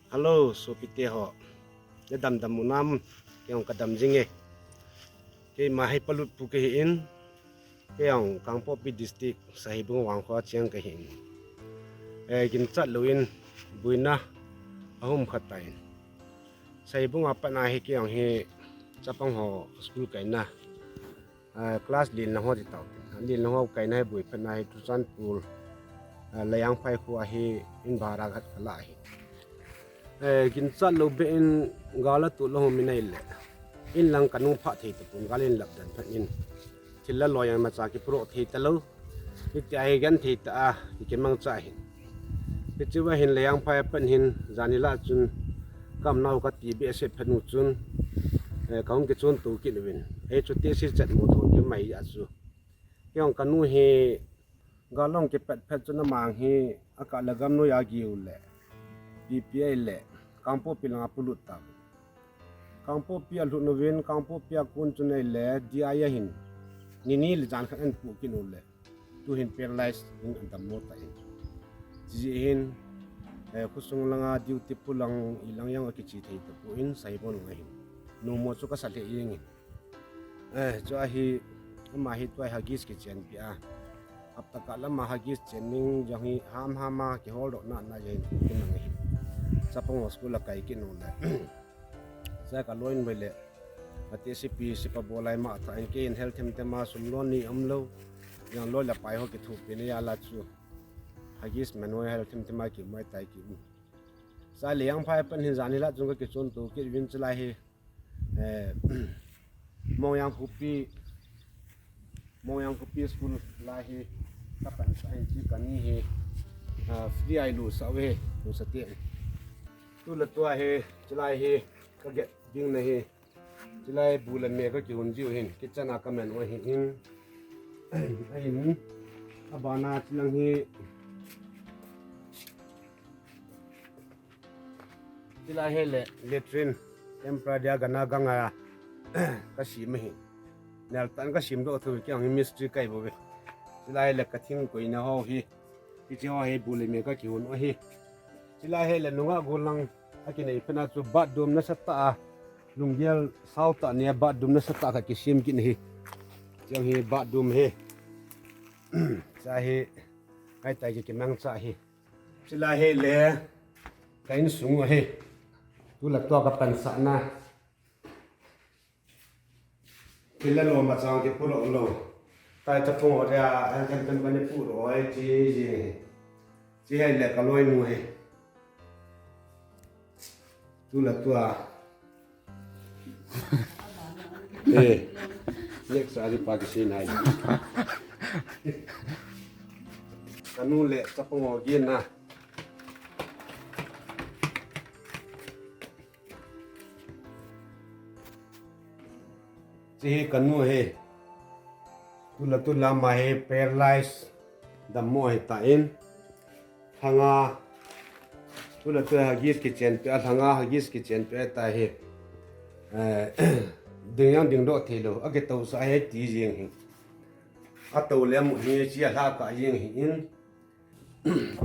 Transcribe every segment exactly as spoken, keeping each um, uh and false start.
Hello, sopite ho. Nadam dam u nam, kei jong kadam jing e. Keima hi Palut pu kahi in, kei jong Kangpokpi District, Sahibung vangkho a cheng kahi in. Eh, ginchat louvin, boina ahung um kha tan. Sahibung a pat na hi kei jong hi chapang ho school kaina. Ah, class li lang ho ti tau. Li lang ho kaina hi boi phat na hi Churachandpur, ah, Layangphai kho a hi in bhara khat kala hi. Eh, ginchat lou be in gal a tu lou mi nai le. In lang kanu pha thei tapon gal in lap dan phat in. Thil la loi jong imacha kipudoh thei talou. Hiti a hi gan thei ta a, hi kimang cha hin. Hiche va hin Layangphai a pat hin, jan hi la chun, ka um nau kati behseh phat u chun, eh, kahung kichon to kit uvin. Hichu tesi chat mu thon kimai a chu. Kei jong kanu hi, gal long kipat phat chun amang hi, akah le gam noi a giu le, P P I le, Kangpokpi lang a polut ta. Kangpokpi a lut uvin, Kangpokpi a kon chun ahile, D I a hin, ni ni le jan khat ahin pu kit u le. Tu hin paralyze in adammo ta in. Chujeh hin, eh, khosung langa duty pu lang i lang jong akiche thei tapon Sahibung lang ahin. Nommo chu kasa lheh jeng in. Eh, chu ahi, ama hi tua hi Huggies kichen pi a. Hapta kah lama Huggies chen ning jong hi ham ham a kihol doh na na jeng in kin lang ahin. Chapang ho school a kai kit u le. Sa ka loin bai le. Ati sipi sipa bolai ma tha in kei in hel them them a sum lon ni um lou. Jong loi le pai ho kithopi ni a la chu. Huggies man ho hel them them a ki mai tai ki um. Sa Layangphai a pat hin jan hi la chun ka kichon to kit uvin chulai hi. Eh, Mongyang Khopi, Mongyang Khopi school lai hi ka pan sa hin chi kani hi. Ah, free a i lut sa uve, lut sa te. Tu le tua hi, chulai hi, ka get ding na hi. Chulai bu le me ka kihon jiu hin, kitchen a ka man u ahi in. Ahin, abana chulang hi. Chulai hi le, latrine, temporary a gana ganga, ka sem ahi. Nel tan ka sem doh thu, kei jong hi mistri kahi bou ve. Chulai hi le, ka thing koina ho hi. Hiche ho hi bu le me ka kihon u ahi. Chulai hi le nungah gollhang akinei phat na chu bathroom nasatah a. Lunggel sao tah nia bathroom nasatah khat kisem kit ahi. Chang hi bathroom hi. Cha hi. Ai tai ki kimang cha hi. Chulai hi le. Ka insung u ahi. Tu le tua ka pansah na. Thil la lom a chang kipudoh lou. Tai chapang ho dia, an kan kan bani pudoh ai chi ji. Chi hi le ka loinu hi. Tu le tua. Eh. Next a ji pa kisei nai. Kanu le chapang ho gin na. Chi hi kanu hi. Tu le tu lama hi paralyze dammo hi ta in. Lhanga. Tu le tu Huggies kichen pi a lhanga Huggies kichen pi a ta hi. Eh, ding jong ding doh thei lou. Akitousah hi ti jeng hi. Atou le amu hi chi a lha kah jeng hi in.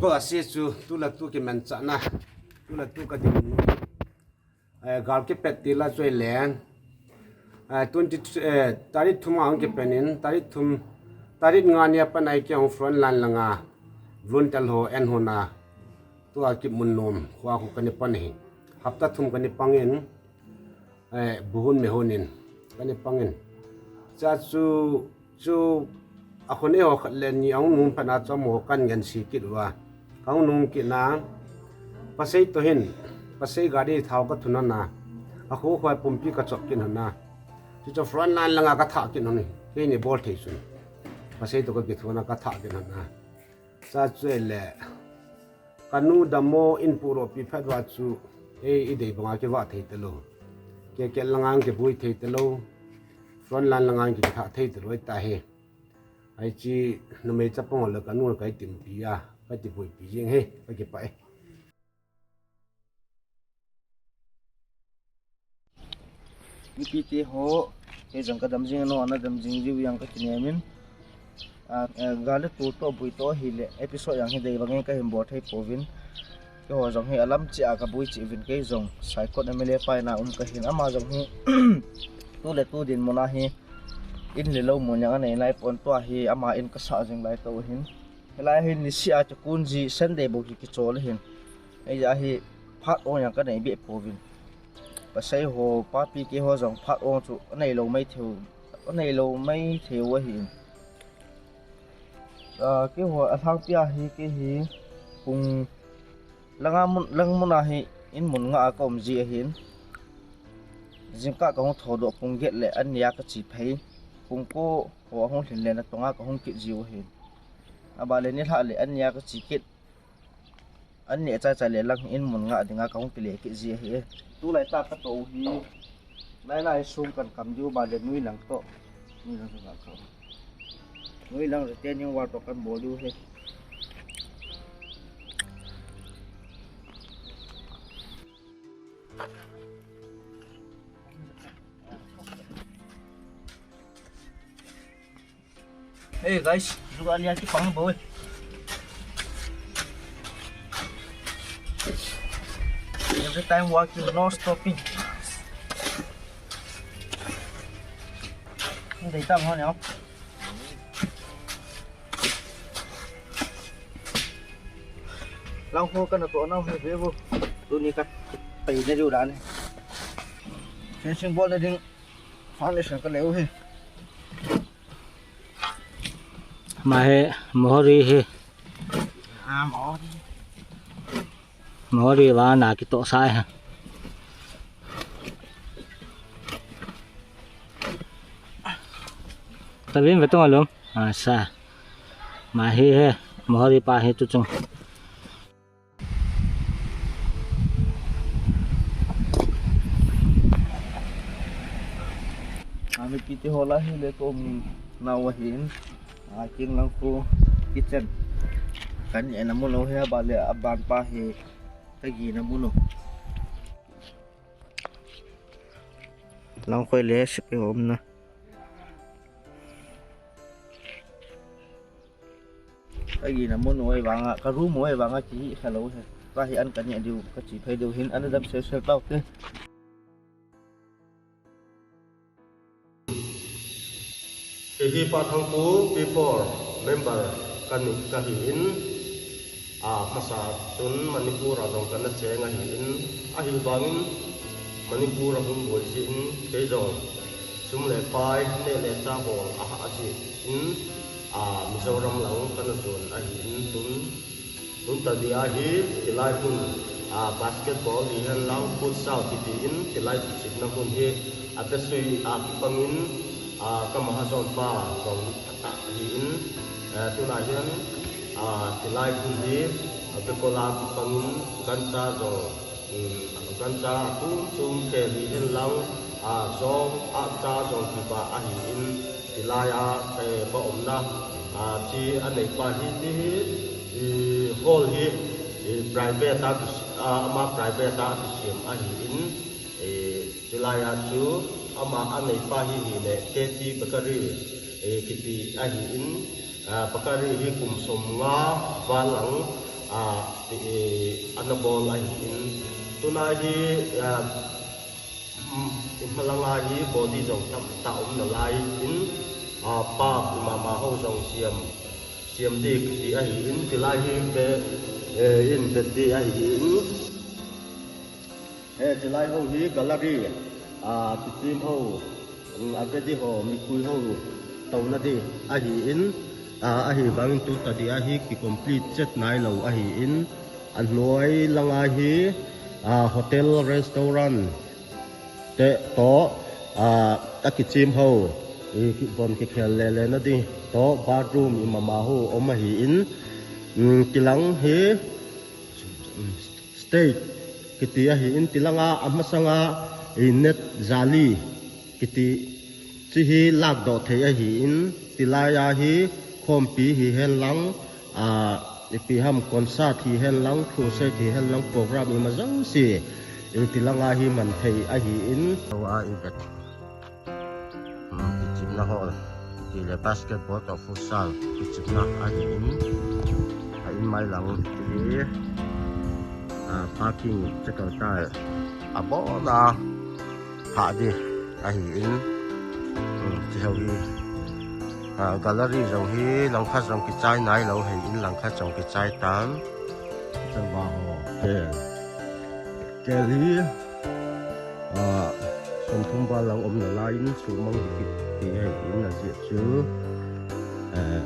Tua se chu tu le tu kimanchah na. Tu le tu ka ding. Eh, gal kipet til a chu ahile, eh, twenty, eh, tarik thum a hung kipan in, tarik thum, tarik nga ni a pat a kei jong front line langa volunteer ho en hon a, tua kimu nom, kho a kho kani pan ahi. Hapta thum kani pang in, eh, bu hon me hon in, kani pang in. Cha chu Chu, a khonei ho khat le ni ahung nung phat na chu amaho kan ngen se kit uva. Kahung nung kit na, Pasei toh hin, Pasei gari thao ka thun hon a, akho khoi pumpi ka chop kit hon a. Chu chu front line langa ka thah kit hon hi, keini bol thei chun. Pasei toh ka kithun a ka thah kit hon a. Cha chu ahile, kanu dammo in pudoh pi phat uva chu, ei, i dei banga kivah thei talou. Keke langa kibui thei talou. Front line langa kithah thei talou ahi ta hi. Hiche numei chapang ho le kanu le ka itimpi a, ka tibuipi jing hi, ka kipah e. Mipite ho, kei jong ka dam jing, no, na dam jing jiu jong ka kinem in. Ah, eh, gal le tu toh bui toh hile, episode jong hi dei bang in ka hin bol thei pouvin. Ho jong hi alam chia kabui cheh uvin kei jong Saikot M L A pa ina um kahin ama jong hi tu le tu dinmun a hi in le lou mun jong anei lai pon tua hi ama in kasah jing lai tou hin. Hilai hin nisih a chakun ji Sunday bou hi kichol hin. Eija hi phat ong jong kanei beh pouvin. Pasai ho papi keiho jong phat ong chu anei lou mai thei u, anei lou mai thei u ahin. Ah, keiho alhangpi a hi kei hi pung langa mun, lang mun a hi in mun nga a ka um ji ahin. Jingkah kahung thodoh pung get le an nia kache phei. Pung ko ho ahung lhin le natong a kahung kit ji u ahin. Aban le nilhah le an nia kache kit. An neh chaichai le lang in mun nga dinga kahung kile kit ji ahi. Tulai ta katoh u hi. Lailai sung kan kam diu ban le nui lang toh. Nui lang toh ka. Nui lang retaining wall toh kan bol diu ahi. Hey guys, look at the pang boy. Every time walking, no stopping. Dei tam ho ne. Lang ho kana toh nau hi ve vo. Tuni kapai na diu dan hi. Fencing bol na ding foundation ka leu hi. Ama hi mohori hi. Ah, mohori. Mohori vang a kitoh sa hi. Tabin ve tung alum. Asa. Ama hi hi. Mohori pa hi tu chung. Ami piti hola hi le ko mi na wahin. A king lang ko kitchen. Kan ena muno hi ba le aban pa hi. Kagi na muno. Lang khoi le sipi hom na. Kagi na mun oi vanga, ka room oi vanga kihi khalou he. Ka hi an kani diu, kache phei diu hin, an dam sel sel tau te. Hihi Pa Thangpu P four member kani kahin, a, masa chun Manipur a jong kana cheng ahin, ahivangin Manipur a hung boi jin kei jong sum le pai, neh le chah bol aha jin, a, Mizoram lang kana jon ahin tun. Tun tadi ahi, tilai hun, a, basketball hihen lang futsal kiti in, tilai kichepna hun hi, a, besui a kipangin, a, ka mahajon pa jong atah ahin, a, tuna hian, a, tilai hun hi, a, bekol a kipangin gancha jong, um, gancha atum tum khel hihen lang, a, jong a cha jong kiba ahin, Tilai a, eh, ka umna, a, chi a neipa hi ti hi, i, hall hi, i, private a kis-, a, ama private a kisem ahin, eh, tilai a chu ama a neipa hi hi le K T Bakery, eh, kiti ahin, a, bakery hi kum som nga val lang, a, eh, ana bol ahin. Tuna hi, a, Um, i hmalanga hi body jong tam ta um nalai in, a, pa i mama ho jong siam, siam dik ti ahin, tilai hi ve, eh, in ve ti ahin. Eh, tilai ho hi gallery, a, kichem ho, um, a ve di ho, mipui ho, tona di ahin, a, ahivangin tu tadi ahi ki complete chet nai lo ahin, a hnuai langa hi, a, hotel restaurant, Te toh, a, a kichem ho, i, ki, von kikhel le le na di, toh bathroom i mama ho um ahin, mm, kilang hi, mm, stage kiti ahin, tilanga a masanga, i, net jali kiti, chi hi lakdoh thei ahin, tilai a hi khompi hihen lang, a, ipi ham concert hihen lang, crusade hihen lang, program ima jouse, i tilanga hi man thei ahin. Awa i vet. Hmm, kichepna hall. Ti le basketball toh futsal. Kichepna ahin. A in mai lang ti hi. Ah, parking chakal ta abon a pha di ahi in. Hmm, chi ho hi. Ah, gallery jong hi langkhat jong kichai nai lou ahi in, langkhat jong kichai tan. Chang ba ho. Kel. Kel hi. Ah, sawmthum val lang um nalai in, sumang hi kiti ahi in, ajeh chu. Eh,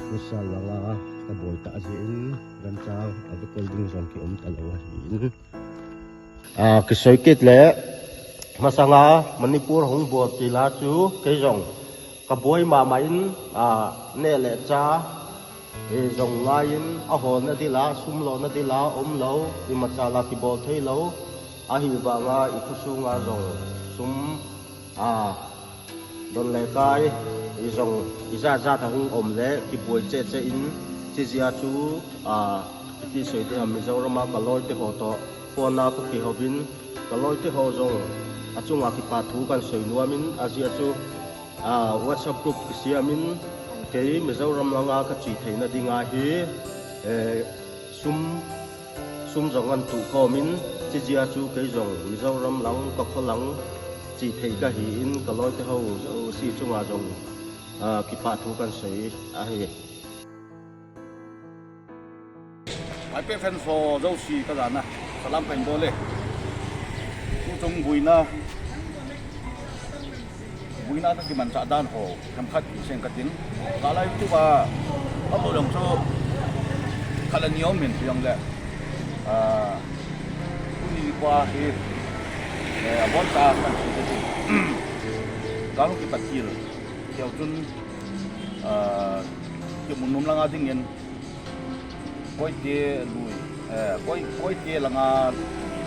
Nisa langa kaboi ta jeh in, gancha a kakol ding jong kium talou ahi in. Ah, kisei kit le, masanga Manipur hung bol til a chu, kei jong kaboi mama in, ah, neh le chah, eh, jong ngai in, aholna dil a, sum lona dil a, um lou, imacha la kibol thei lou, ahi vanga i khosunga jong sum, ah, don le kai, i jong, ijat jat a hung um le, kiboi cheh cheh in, chi jeh a chu, ah, iti sei ding ham, Mizoram a kaloi te ho toh, phone a kakihou vin, kaloi te ho jong, achunga kipa thu kahin sei nuam in, ajeh chu, ah, WhatsApp group kisiam in, kei Mizoram langa kache theina dinga hi, eh, sum, sum jong kahin tuh khom in, chi jeh a chu kei jong Mizoram lang, kakho lang, che thei kahi in, kaloi te ho jouse chunga jong, ah, kipa thu kahin sei ahi. Vaiphei fans ho jouse kajana, salam kahin bol e. Tuchung boina, boina kakimanchah dan ho, themkhat kisei katin. Kala YouTube a, abol jong chu, khat le ni um in jong le. Ah, tuni nikho hi, eh, abon cha kahin sei katin. Gal hung kipat til, keu chun, ah, Kimunlum langa dingin, Koite lui, eh, Koi, Koite langa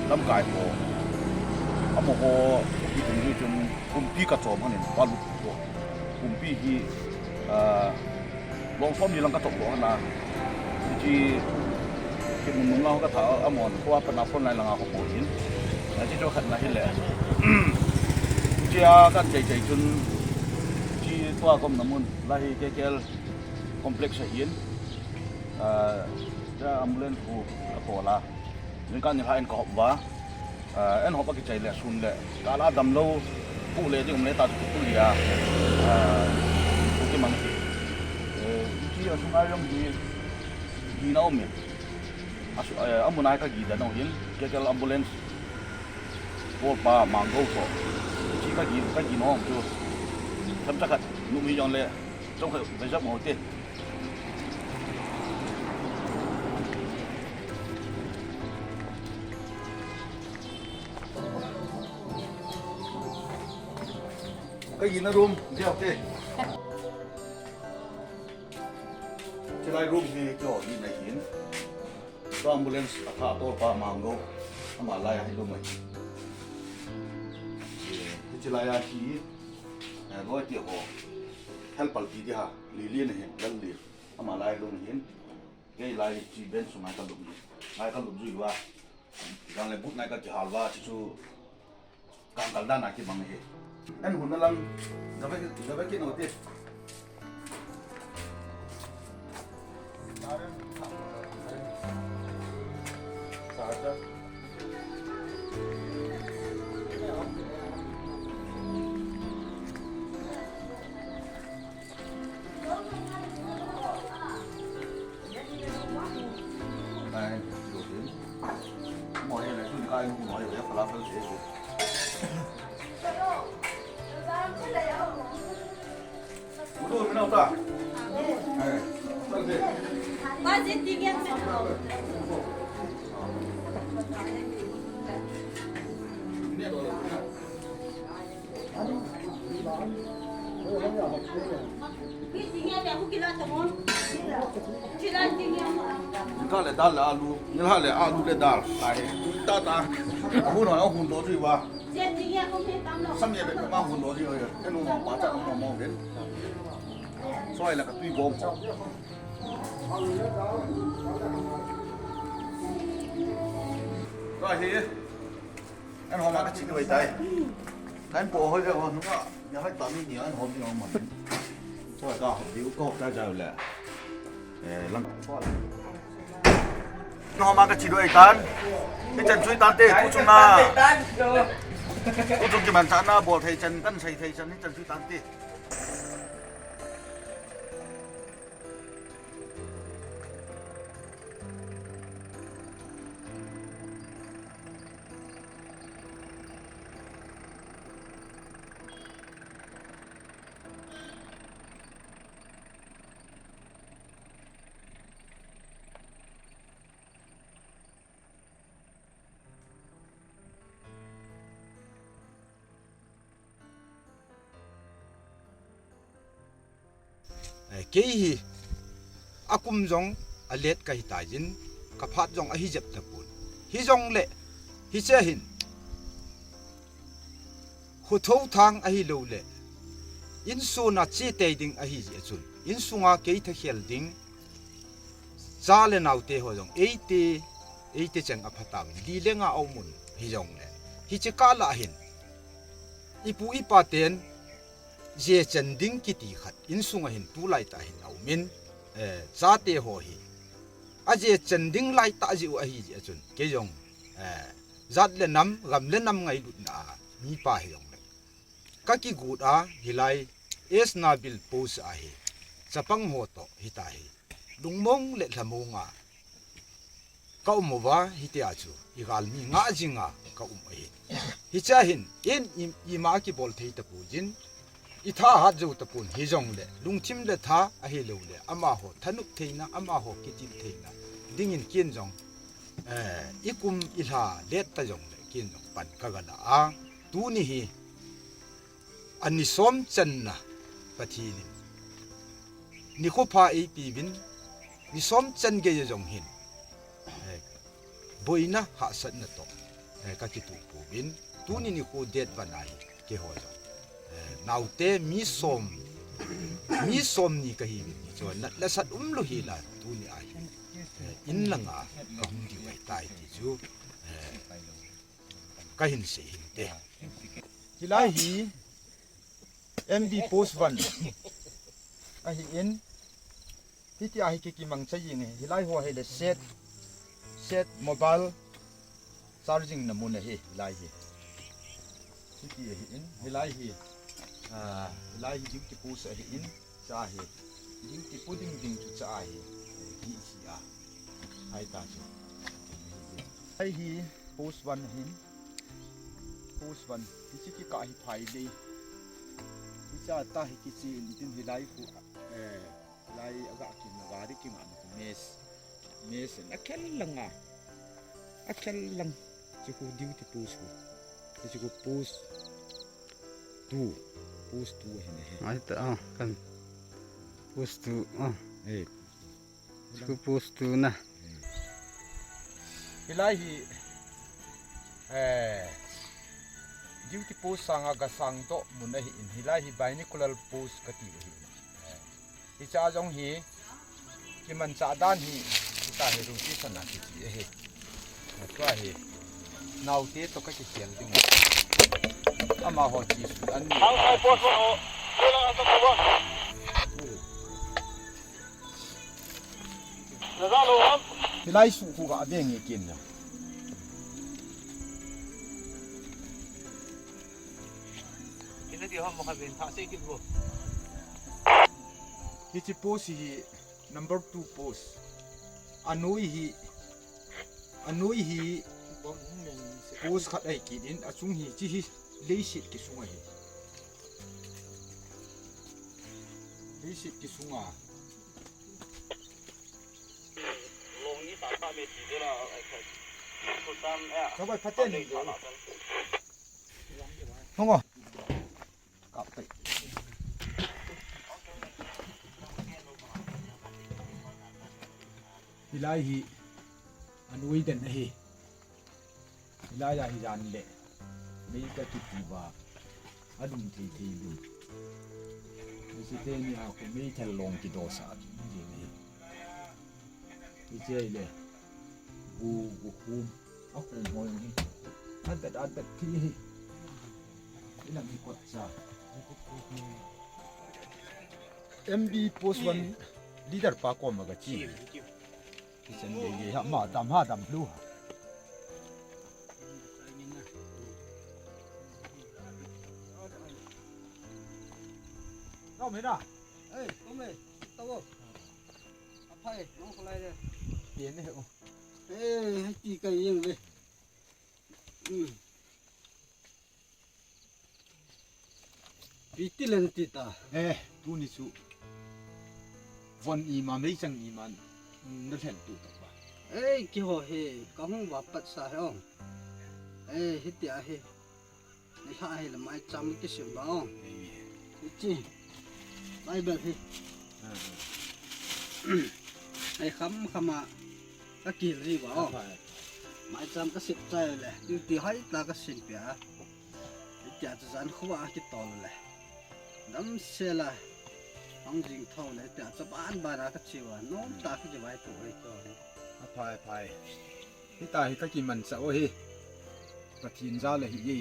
lamkai ho. Amaho kidungjui chun kumpi kachom hon in, palut ho. Kumpi hi, ah, long som ni lang kachom ho na. Hiche Kimunlum lang ho katha, amahon khoa pat na front line langa ho bol in. Hiche chu khatna hile. Hiche a kahin chai chai chun, hiche tua kaumna mun, lai hi K K L complex ahin, ah, tua ambulance hu katol a. Jingkah nilhah in kahop uva. Ah, eihop a kichai le sun le. Kala damlou, pu le ding um le ta chu pu le a. Ah, pu kimang ti. Eh, hiche asunga jong hi, gina um e. Asu, eh, amun a hi kagi dan u hin, K K L ambulance. Kolpa Mango toh. Hiche kagi, kagi nom chu. Themcha khat, nu mi jong le. Chomkhat vei jap mo te. Kagina room, jap te. Chilai room hi kyo ni na hin. Tua ambulance atha tolpa Mango. Ama lai a hi lum ahi. Hiche lai a hi, eh, loi te ho. Help al ti di ha. Lili na hin, lal li. Ama lai lum hin. Kei lai chi ben sunga ka lum hin. Lai ka lum jui lua. Jang le but nai ka kihal uva, chuchu kang kal dan a kibang hi. En hun na lang, gave, gave kit nau te. Jingkah le dal le alu, nilhah le alu le dal. Tahi. Tata. Ahun ho, ahun doh jui uva. Samye be ma hun doh jui uva. Enu ma pa cha ma mo ve. Soi la ka tui gom ho. Tahi. Eihon homa kache diu ahitai. Kahin po hoi ve hon nunga, ya hai ta mi ni eihon hom diu hom. Choi kahop diu, kahop ta jao le. Eh, lang. Homa ka chi doi tan. Hichan chui tante, tu chung na. Tu chung kimanchahna bol thei chan, kan sei thei chan, hichan chui tante. Eh, kei hi akum jong alet kahi tai jin, kaphat jong ahi jep tapon. Hijongle, hiche hin, khotho thang ahi lou le, insung a che tei ding ahi jeh chun, insunga kei thakhel ding, cha le naote ho jong, eite, eite cheng apha tauvin, li le nga aum un hijongle, hiche kah lah hin, ipu ipa ten, je chen ding kiti khat, insunga hin tulai tah hin aumin, eh, chate ho hi, aje chen ding lai tah jeh u ahi jeh chun, kei jong, eh, jat le nam, gam le nam ngailutna a, mipa hijongle, ka kigot a, hilai, S Nabil post a hi, chapang ho toh, hita hi, lungmong le lhamong a, ka um uva, hitia chu, i galmi ngah jinga, ka um ahi. Hiche hin, in, i, ima kibol thei tapon jin, i thahat jou tapon hijongle, lungthim le tha ahi lou le, amaho thanop theina, amaho kitil theina, dingin ken jong, eh, i kum i lha let ta jongle, ken jong pan ka ga la a, tuni hi, ani som channa Pathen in nikho pha eipeuvin, ni som chan gei a jong hin, eh, boina hahsatna toh, eh, ka kituh pouvin, tuni nikho date vang ahi, keiho jong, eh, naote mi som, mi som ni kahiuvin, hichu nat le sat umlou hila, tuni ahi, eh, in langa ka hung diu ahitai ti chu, eh, ka hin sei hinte. Hilai hi M B post van ahin, hiti ahi ki kimang chai jing e. Hilai ho hile set, set mobile charging na mun ahi, hilai hi. Hiti ahin, hilai hi, ah, hilai hi duty post ahin, cha hi, duty po ding ding chu cha hi, hi hi a, hai ta chu. Hilai hi post van ahin, post van, hiche kikah hi phai lei. Hiche a ta hi kiche in tin hilai khu, eh, hilai aga kin na gari kingah na khu mes, mes in a khel lang a, a khel lang. Hiche khu duty post khu. Hiche khu post two, post two ahin ahi. Ai ta, ah, kan post two, ah. Eh, School post tu na. Hilai hi, eh, duty post sanga gasang doh mun ahin, hilai hi binocular post kati ahi. Eh, hicha jong hi, kimanchah dan hi, hita hi rotation a kiti ahi. Tua hi, naote toh ka kikhel ding. Amaho chi su an ni. Ang post mo, kulang ang post. Hilai su khu ga beng nge kin na. Ina di hom mo ka ben tha se kin bo. Hiche post hi number two post. Anoi hi, anoi hi post khat ahi kit in, achung hi chi hi leiset kisung ahi. Leiset kisung a. Ka bai phaten ni. Hong o. Kap tai. Hilai hi anoi den ahi. Hilai a hi jan le mei ka kiti uva, alung thei thei lum. Hiche teni a khu meithal long kidosah ding ahi. Hiche le gu, gu khum, a khum ho jong hi. Adat, adat thi hi. Ilang hi kot cha. M B post one leader pa koma ka chi. Chen ye ye ha ma dam ha dam lu ha. Nau me da. Ei, kome, tao. Aphai, nong ko lai de. Ye ne o. Ei, hai ti kai yeng ve. Hmm. Pi ti len ti ta. Eh, tuni chu. Von ima meichang ima na lhen tu ta ba. Ei, keiho hi, kahung va pat sa hi ong. Ei, hitia hi. Ni ha hi le maicham kisim ba ong. Ei. Hichi. Bible hi. Ah, ah. Ei, kham kham a. Ka kil ri ba o. Aphai. Maicham ka sip chai le. Duty hai tla ka sin pia. Tia chu jan khuwa a kitol le. Damsel a. Hong jing tho le. Tia chu ban ban a ka chiwa. Nom ta ka kivai pu hei to hei. Aphai, aphai. Hita hi ka kimanchah u hi. Pathen jal ahi e.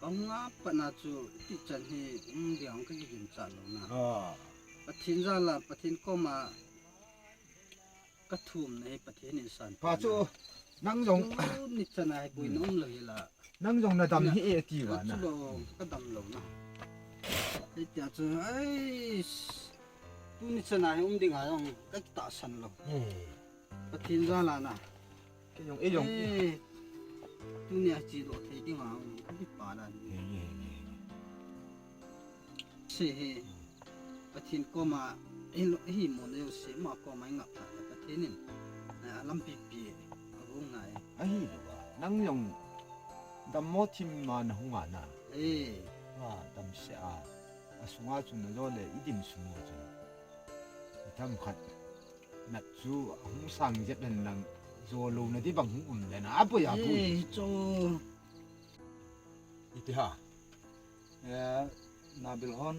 Ka hung a pat na chu ti chan hi um ding ka kiginchat lou na. Ah. Pathen jal a, Pathen koma Ka thum na hi Pathen in san. Pha chu, nang jong, tuni chan a hi bui nom lou hi la. Nang jong na dam hi e ti va na. Ka chu lo, ka dam lou na. Hei tia chu, ai, tuni chan a hi um ding a jong, ka tahsan lou. He. Pathen jal a na. Kei jong, ei jong. Eh, tuni a chi lo thei ding a, ka kipa la ni. He, he, he, he. Se he. Pathen koma, hi lo, hi mo na jouse, ama koma i ngap ta le Pathen in, eh, a lampi pi, a gong nai. Ahi lou a, nang jong dammo thim ma na hung a na. Eh. Wa, damsel a, a sunga chun na jo le, i dim sung mo chun. I tham khat, nat chu, a hung sang jet den lang, jo lou na di bang hung um le na, a poi a poi. Eh, cho. Iti ha. Eh, Nabil hon.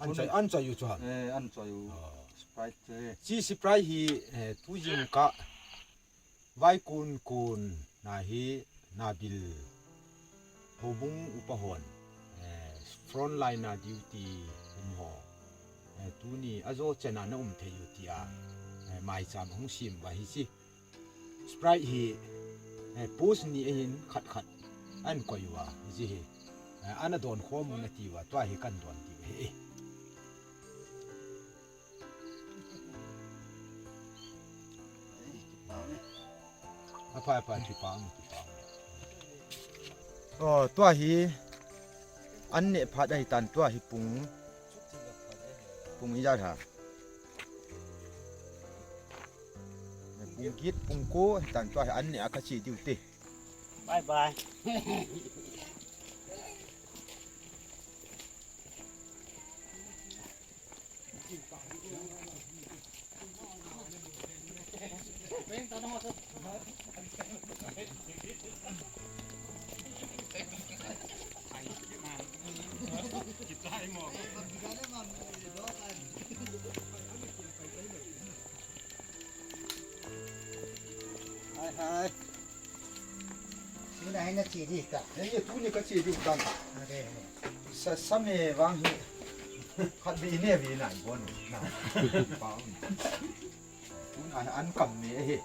An choi, an choi u chu ham. Eh, an choi u. Oh. Sprite chu. Chi Sprite hi, eh, tu jing kah vai kun kun na hi Nabil houbung upa hon, eh, front line a duty um ho. Eh, tuni a jo chen a na um thei u tia, eh, maicham hung sim uva hi chi. Sprite hi, eh, post ni ahin khat khat an koi uva, hiche hi, eh, ana don khom u na ti uva, tua hi kan don diu ahi. Aphai, aphai, kipa um, kipa um. Oh, tua hi an neh phat ahi tan, tua hi pung, pung ijat ham. Pung get, pung ko, tan tua hi an neh a ka che diu te. Bye bye. Hai, hai. Tuna hi na che di ta. Hei, tuni ka che di ta. Are. Sa, sa me vang hi. Khat be ne be na bon na. Pau. Tuna hi an kam me hi.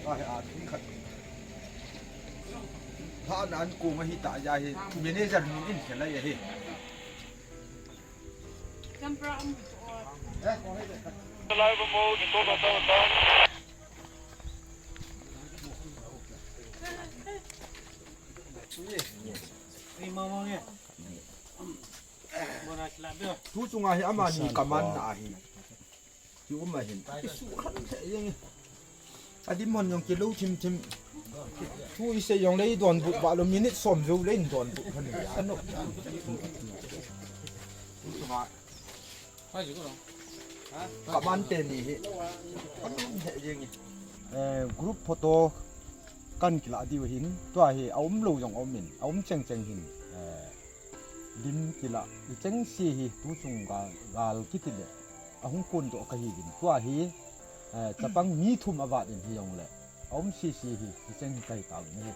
Ai, a tuni khat. Ha na an ko ma hi ta ja hi. Manager nu in khelai hi. Tu chunga hi amani kaman na ahi. Ki um ahin. Ki su khat the jeng. Adim hon jong kilou thim thim. Thu i sei jong lei donbut ba lou minute som jou lei donbut khan ni. Ano. Kaman teni hi. Ano he jeng. Eh, group photo kan kila diu hin. Tua hi a um lou jong um in. A um cheng cheng hin. Eh, lim kila. I cheng si hi tu chung gal, gal kiti le. Ahung kun doh kahi vin. Tua hi, eh, chapang mi thum avat in hi jong le. Aum sisi hi, hicheng hi kahi tauvin ahi.